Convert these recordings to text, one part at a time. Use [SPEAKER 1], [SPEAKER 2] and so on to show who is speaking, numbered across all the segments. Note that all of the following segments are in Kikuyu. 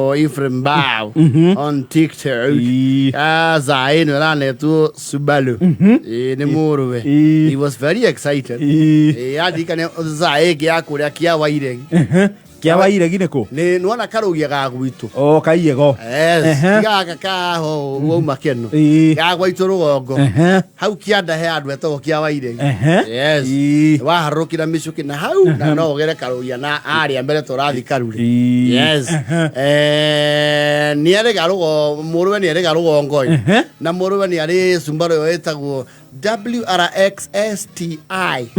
[SPEAKER 1] Wĩtagwo Ephraim Bao on TikTok. Aza ĩno ĩranetwo Subaru. Ĩĩ, nĩ mũrũwe. He was very excited. Ĩĩ, andirikane za ĩngĩ ya kũrĩa kĩa Wairegi.
[SPEAKER 2] Kĩa Wairegi nĩ kũ?
[SPEAKER 1] Nĩ nĩwona karũgia ga gwitũ.
[SPEAKER 2] O kaiego.
[SPEAKER 1] Yes, tiga gaka kaho wauma keno. Ga gwaitũ rũgongo. Hau kĩanda he andũ etagwo kĩa Wairegi. Yes. Waharũrũkĩra mĩcũkĩ na hau na no ũgere karũgia na arĩa mbere tũrathi karure. Yes. Nĩ arĩ garũgo mũrũwe nĩ arĩ garũgongo ĩ. Na mũrũwe nĩ arĩ Subaru ĩyo ĩtagwo WRX STI.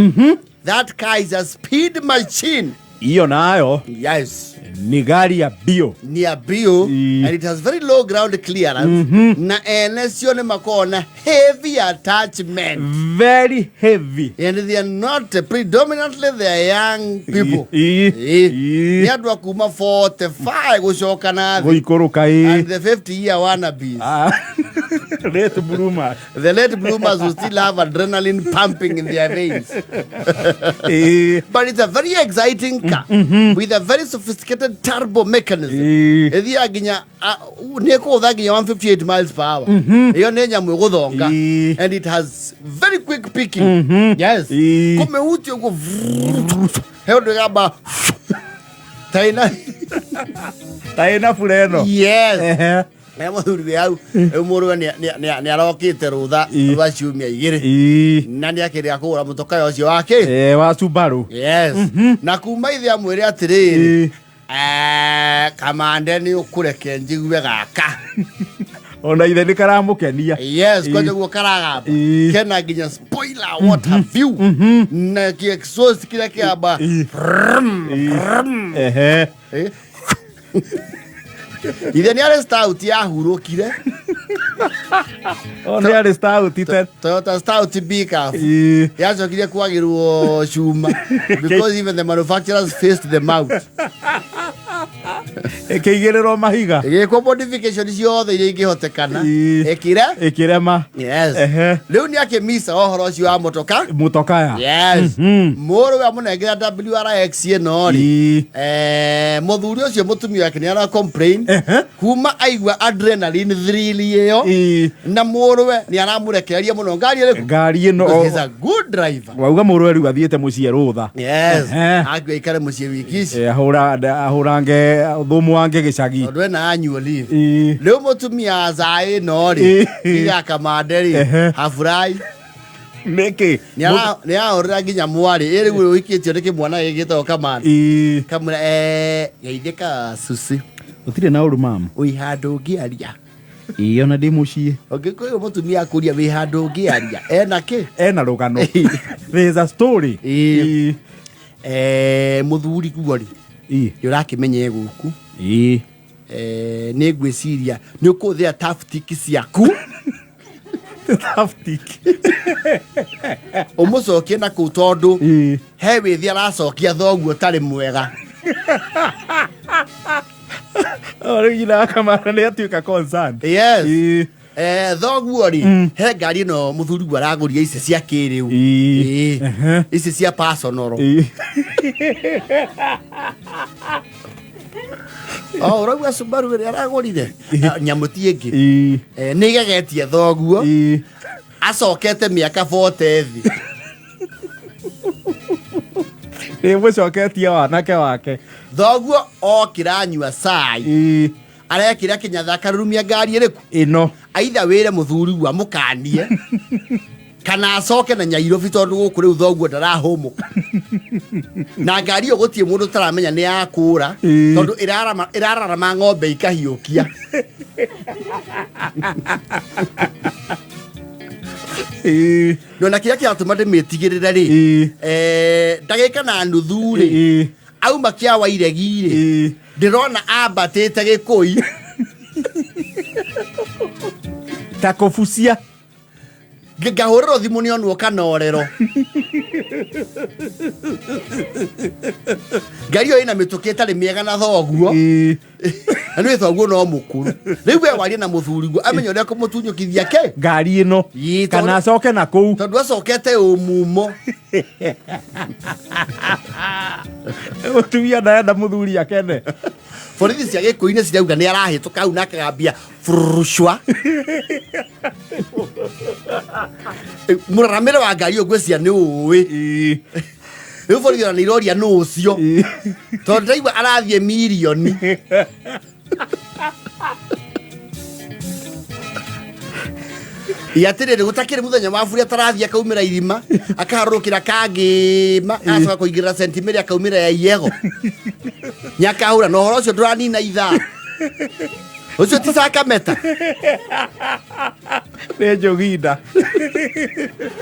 [SPEAKER 1] That car is a speed machine.
[SPEAKER 2] Hiyo nayo
[SPEAKER 1] Yes.
[SPEAKER 2] ni gari ya bio.
[SPEAKER 1] Ni a bio and it has very low ground clearance. Na ene cio nĩ makoragwo na heavy attachment.
[SPEAKER 2] Very heavy.
[SPEAKER 1] And they are not predominantly they are young people. Nĩ andũ a kuma 45 gũcoka na thĩ.
[SPEAKER 2] Gũikũrũka ĩ.
[SPEAKER 1] And the 50 year wannabes.
[SPEAKER 2] Ah. Late bloomers.
[SPEAKER 1] The late bloomers will still have adrenaline pumping in their veins. But it's a very exciting car with a very sophisticated turbo mechanism. Ĩthiaga nginya nĩ ĩkũgũtha nginya 158 miles per hour. Ĩyo nĩ nyamũ ĩgũthonga. And it has very quick picking. Yes. Kũmĩhutia ũguo he ũndũ ĩgamba taina
[SPEAKER 2] Ta ĩna fureno.
[SPEAKER 1] Yes. Na mũthuri wĩ hau rĩu mũrũwe nĩ arokĩte rũtha rwa ciumia igĩrĩ na nĩ akĩrĩa kũgũra mũtoka ũcio wake.
[SPEAKER 2] Eh, wa Subaru.
[SPEAKER 1] Yes, na kuma ithe amwĩre atĩrĩrĩ, kamande nĩ ũkũreke njigue gaka.
[SPEAKER 2] Ona ithe nĩ karamũkenia.
[SPEAKER 1] Yes, kwanja guo karagamba kena nginya spoiler, what have you, na kĩ exhaust kĩrĩa kĩamba. Eh? Ithe nĩ arĩ stout yahurũkire.
[SPEAKER 2] O nĩ arĩ stout te.
[SPEAKER 1] Toyota Stout pickup yacokire kwagĩrwo cuma because even the manufacturers faced them out.
[SPEAKER 2] Ĩkĩigĩrĩrwo mahiga.
[SPEAKER 1] Ĩgĩkwo modification ciothe iria ingĩhotekana. Ĩkĩre
[SPEAKER 2] Ĩkĩrema.
[SPEAKER 1] Yes. Rĩu nĩ akĩmisa ũhoro ũcio wa motoka.
[SPEAKER 2] Mũtokaya.
[SPEAKER 1] Yes. Mũrũwe amũnengera WRX ĩno rĩ, mũthuri ũcio mũtumia wake nĩ ara complain kuma aigua adrenaline thrill ĩyo na mũrũwe nĩ aramũrekereria mũno ngari ĩrĩkũ?
[SPEAKER 2] Ngari ĩno.
[SPEAKER 1] Because he's a good driver.
[SPEAKER 2] Wauga mũrũwe rĩu athiĩte mũciĩ rũtha.
[SPEAKER 1] Yes. Akua ikare mũciĩ wiki ici.
[SPEAKER 2] Ahũrange thumu wange gĩcagi.
[SPEAKER 1] Tondũ ena annual leave. Rĩu mũtumia za ĩno rĩ, iga kamande rĩ, haburai.
[SPEAKER 2] Nĩkĩ?
[SPEAKER 1] Nĩ ahũrĩra nginya mwarĩ ĩ rĩu ũhikĩtio nĩ kĩmwana gĩgĩtagwo kamande. Kamwĩra, geithĩka cucu.
[SPEAKER 2] Gũtirĩ na ũru mamu.
[SPEAKER 1] Wĩ handũ ũngĩaria?
[SPEAKER 2] Ĩĩ, ona ndĩ mũciĩ.
[SPEAKER 1] Ũngĩkũyũ mũtumia akũria wĩ handũ ũngĩaria ena kĩ?
[SPEAKER 2] Ena rũgano. There is a story.
[SPEAKER 1] Mũthuri guo rĩ, nĩ ũrakĩmenya e gũkũ. Nĩ ngwĩciria nĩ ũkũhũthĩra tactic ciaku.
[SPEAKER 2] Tactic.
[SPEAKER 1] Ũmũcokie na kũu tondũ he wĩthi aracokia thoguo ũtarĩ mwega.
[SPEAKER 2] O rĩu nyina wa kamara nĩ atuĩka concerned.
[SPEAKER 1] Yes. Thoguo rĩ, he ngari ĩno mũthuri guo aragũria ici cia kĩrĩu. Ici cia personal. O ũraigua Subaru ĩrĩa aragũrire? Ah, nyamũ ti ĩngĩ. Nĩ igegetie thoguo acokete mĩaka 40 thĩ.
[SPEAKER 2] Nĩ mũcoketie wanake wake.
[SPEAKER 1] Thoguo okĩra anyua cai, arekĩra kĩnyatha akarurumia ngari ĩrĩkũ?
[SPEAKER 2] Ĩno.
[SPEAKER 1] Aitha wĩre mũthuri guo amũkanie kana acoke na Nyairobi tondũ gũkũ rĩu thoguo ndarahũmũka na ngari ĩyo gũtirĩ mũndũ ũtaramenya nĩ ya kũra tondũ ĩrararama ng'ombe ikahiũkia. No na kĩrĩa kĩratũma ndĩmĩtigĩrĩre rĩ, ndagĩka na nuthu rĩ, auma kĩa Wairegi rĩ, ndĩrona ambatĩte gĩkũi
[SPEAKER 2] ta kũbucia.
[SPEAKER 1] Ngahũrĩrwo thimũ nĩ onwo kanorero ngari ĩyo ĩna mĩtũkĩ ĩtarĩ mĩega na thoguo na nĩ thoguo no mũkũrũ rĩu we warie na mũthuri guo amenye ũrĩa kũmũtunyũkithia kĩ
[SPEAKER 2] ngari ĩno kana acoke na kũu
[SPEAKER 1] tondũ acokete ũmumo.
[SPEAKER 2] Mũtumia ndarenda mũthuri akene.
[SPEAKER 1] Borithi cia Gĩkũyũ-inĩ cirauga nĩ arahĩtũka hau na akagambia fururucwa. Mũraramĩre wa ngari ũyũ ngwĩciria nĩ ũĩ. Rĩu borithi ona nĩ iroria nũ ũcio. Tondũ ndĩraigua arathiĩ mirioni. Atĩrĩrĩ, gũtakĩrĩ mũthenya wa buri atarathiĩ akaumĩra irima, akaharũrũkĩra kangĩma, agacoka kũingĩrĩra sentimĩrĩ akaumĩra ya iyego. Nyakahũra na ũhoro ũcio ndũranina ithaa. Ũcio ti sakameta.
[SPEAKER 2] Nĩ njũginda.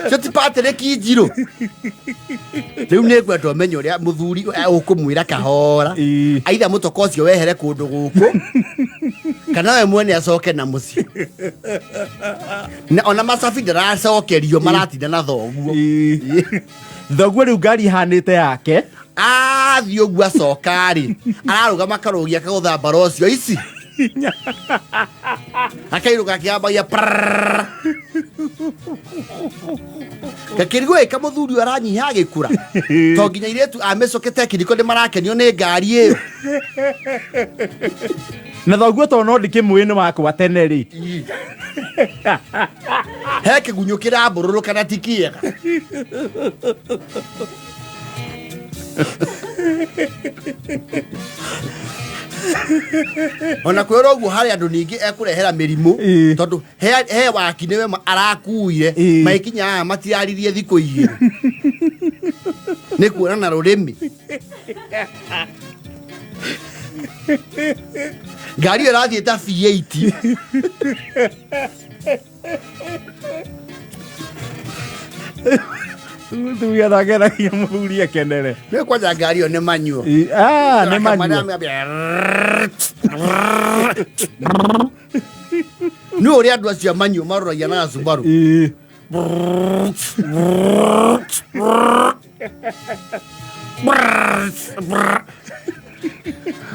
[SPEAKER 1] Ũcio ti Patrick Njirũ. Rĩu nĩ ngwenda ũmenye ũrĩa mũthuri ũkũmwĩra kahora. Aitha mũtoka ũcio wehere kũndũ gũkũ kana we mwene acoke na mũciĩ. Na ona macabi ndaracokerio maratinda na thoguo.
[SPEAKER 2] Thoguo rĩu ngari ihanĩte yake.
[SPEAKER 1] Athiĩ ũguo acoka rĩ, ararũgama akarũgia akagũtha mbara ũcio ici. Akairũka akĩambagia prrrr. Gakĩrigwo ĩka mũthuri ũyũ aranyiha agĩkũra. To nginya airĩtu a mĩcoke tekiniko nĩ marakenio nĩ ngari ĩyo.
[SPEAKER 2] Na thoguo to no ndikĩmũĩ nĩ wakwa tene rĩ.
[SPEAKER 1] He kĩgunyũ kĩrambũrũrũka na ti kĩega. Ona kwĩra ũguo harĩ andũ ningĩ ekũrehera mĩrimũ. Tondũ he waki nĩwe arakuire. Magĩkinya haha matiraririe thikũ igĩrĩ nĩ kuona na rũrĩmĩ ngari ĩyo ĩrathiĩ ta V8.
[SPEAKER 2] Mũthuri arageragia mũthuri akenere.
[SPEAKER 1] Nĩ kwanja ngari ĩyo nĩ manyuo.
[SPEAKER 2] Ah, nĩ manyuo.
[SPEAKER 1] Nĩ ũrĩa andũ acio a manyuo maroragia na gacubaru.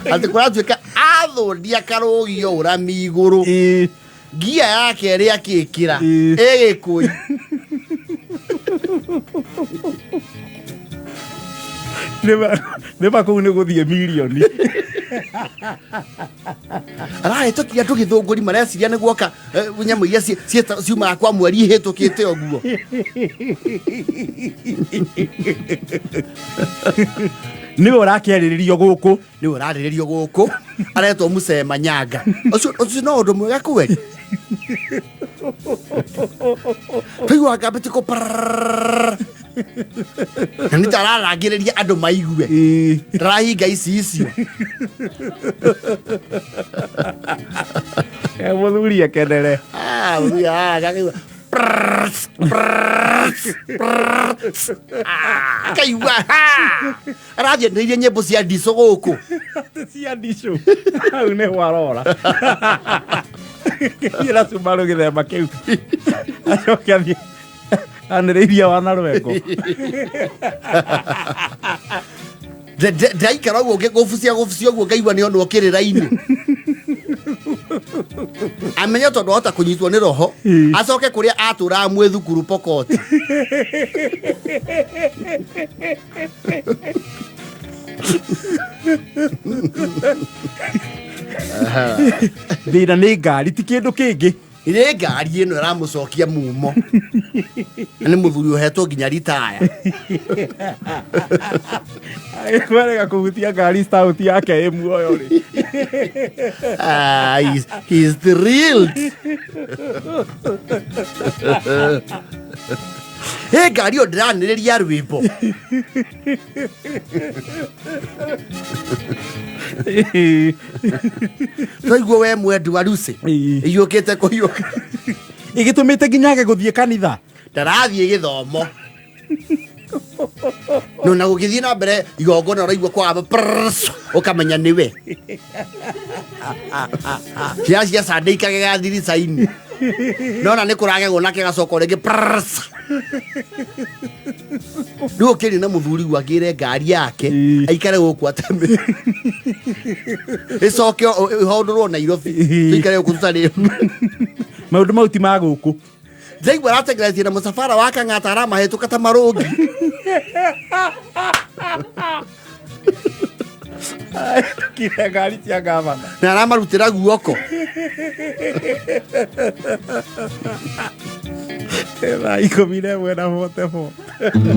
[SPEAKER 1] Atĩ kũratuĩka athũndia karũgio ũrami igũrũ. Ngia yake ĩrĩa akĩkĩra ĩgĩkũi.
[SPEAKER 2] Nĩma kũu nĩ gũthiĩ mirioni.
[SPEAKER 1] Arahĩtũkia andũ gĩthũngũri mareciria nĩ guoka nyamũ iria ciumaga kwa mweri ihĩtũkĩte ũguo.
[SPEAKER 2] Nĩwe ũrakĩarĩrĩrio gũkũ.
[SPEAKER 1] Nĩwe ũrarĩrĩrio gũkũ aretwo Musee Manyanga. Ũcio no ũndũ mwega kweri. Twaigua ngambĩtie kũ prrrr. Na nĩ ta ararangĩrĩria andũ maigue. Ndarahinga ici icio.
[SPEAKER 2] Mũthuri akenere.
[SPEAKER 1] Ah, mũthuri agakĩigua prrrr, prrrr, prrrr. Ah, akaigua, ha! Arathianĩrĩirie nyĩmbo cia ndicũ gũkũ.
[SPEAKER 2] Cia ndicũ. Hau nĩ hwarora. Thiĩ na Subaru gĩthemba kĩu. Acoke athiĩ anĩrĩirie wana rwengo.
[SPEAKER 1] Ndaikara ũguo ngĩgũbucia gũbucia ũguo ngaigua nĩ onwo kĩrĩra-inĩ. Amenye tondũ ahota kũnyitwo nĩ roho acoke kũrĩa atũraga mwĩ thukuru Pokot.
[SPEAKER 2] Thĩna nĩ ngari ti kĩndũ kĩngĩ.
[SPEAKER 1] Nĩ ngari ĩno ĩramũcokia mumo. Na nĩ mũthuri ũhetwo nginya ritaya.
[SPEAKER 2] Agĩkwerega kũhutia ngari stout yake ĩ muoyo rĩ.
[SPEAKER 1] Ah, he's thrilled. Ĩ ngari ĩyo ndĩranĩrĩria rwĩmbo. Twaigua we mwendwa Lucy. Iyũkĩte kũiyũka.
[SPEAKER 2] Ĩgĩtũmĩte nginya age gũthiĩ kanitha.
[SPEAKER 1] Ndarathiĩ gĩthomo. No na gũgĩthiĩ na mbere igongona ũraigua kwa prrrr, ũkamenya nĩwe. Ciana cia Sunday ikagega thirica-inĩ. Nona nĩ kũragegwo nake gacoka rĩngĩ prrrr. Rĩu ũkĩrĩ na mũthuri gwakĩre ngari yake aikare gũkũ ateme. Ĩcoke ĩhondũrwo Nairobi. Tũikare gũkũ tũtarĩ.
[SPEAKER 2] Maũndũ mau ti ma gũkũ.
[SPEAKER 1] Ndaigua aratengeretie na mũcabara wa Kang'ata aramahĩtũka ta marũngi.
[SPEAKER 2] Ahĩtũkire ngari cia gavana.
[SPEAKER 1] Na aramarutĩra guoko.
[SPEAKER 2] Thaa 11 na 44.